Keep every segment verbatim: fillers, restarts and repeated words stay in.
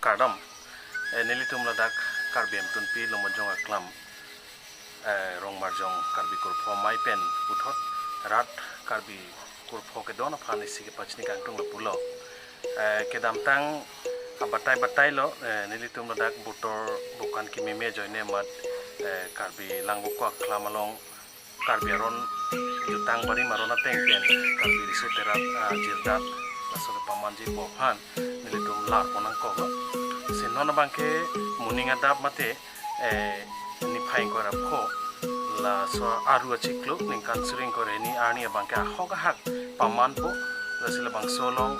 Kardom, eh, nelitum ladak Karbi Hemtunpi Lumujong Aklam, eh, Rongmarjong Karbi Kurpho Amei pen puthot rat Karbi Kurpho kedon aphan isi kepachini kangtung lapulo. Eh, kedamtang abatai batai lo, eh, nelitum ladak botor bokan kememe ajoine amat, eh, Karbi Langvoku Aklam along Karbi aron jutang barim aron ateng pen Karbi riso cherat, ah, jirdat laso kepamanji pu aphan nelitum lar pon nangkoklo. Si non abangke moning adap mate, eh, niphai ingkoi ra pho laso aru achiklo ningkan suri ingkoi ra hini arni abangke ahok ahak pamanpo. Lasi labangso along,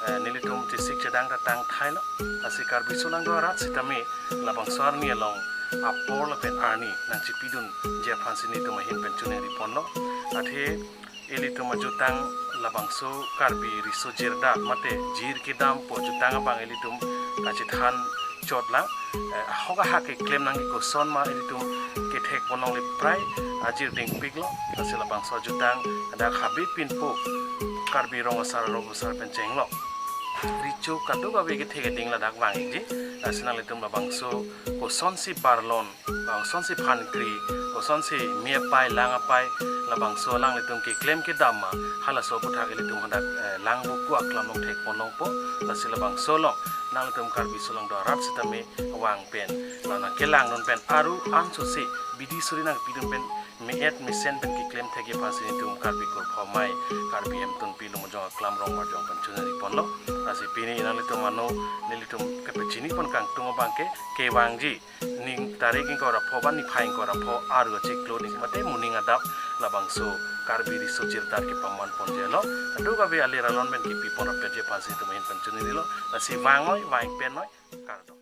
eh, nelitum chesik chedang ta tangthailo. Lasi Karbi solangdo arat sitame labangso arni along apor lapen arni nangchipidunji aphansi nelitum ahin pen choningri ponlo. Athe ilitum ajutang labangso Karbi riso jirdat mate jir kedampo jutang abang ilitum kachethan chotlang, eh, ahok ahak keklem nangji koson ma ilitum kethek pon longle, prai ajir dingpiklo. Lasi labangso ajutang dak Habe Pinpo Karbi Rong Asar Rong Asar pen chenglok. Recho kadokave kethe keding ladak vangji. Lasi nanglitum labangso kosonsi barlon, kosonsi phankri, kosonsi me apai lang apai, labangso alanglitum keklem kedam ma halaso aputhak ilitum hadak, eh, Langvoku Aklam along thek pon longpo. Lasi labangso along nanglitum Karbi solangdo arat sitame vang pen, la nangkelangdun pen aru ansosi bidi suri nangpidun pen me-et mesen pen keklem thekji aphansi nelitum Karbi Kurpho Amei Karbi Hemtunpi Lumujong Aklam Rongmarjong pen choningri ponlo. Lasi pini nanglitum ano nelitum kepachini pon kangtung abangke kevangji ning tarik ingkoi ra pho ba niphai ingkoi ra pho aru achiklo ning mate moning adap labangso Karbi riso jirdat kepaman ponjelo. Kadokave alir alon pen kepi pon rapetji aphansi nelitum ahin pen choningrilo. Lasi vangnoi, vang pennoi. Kardom.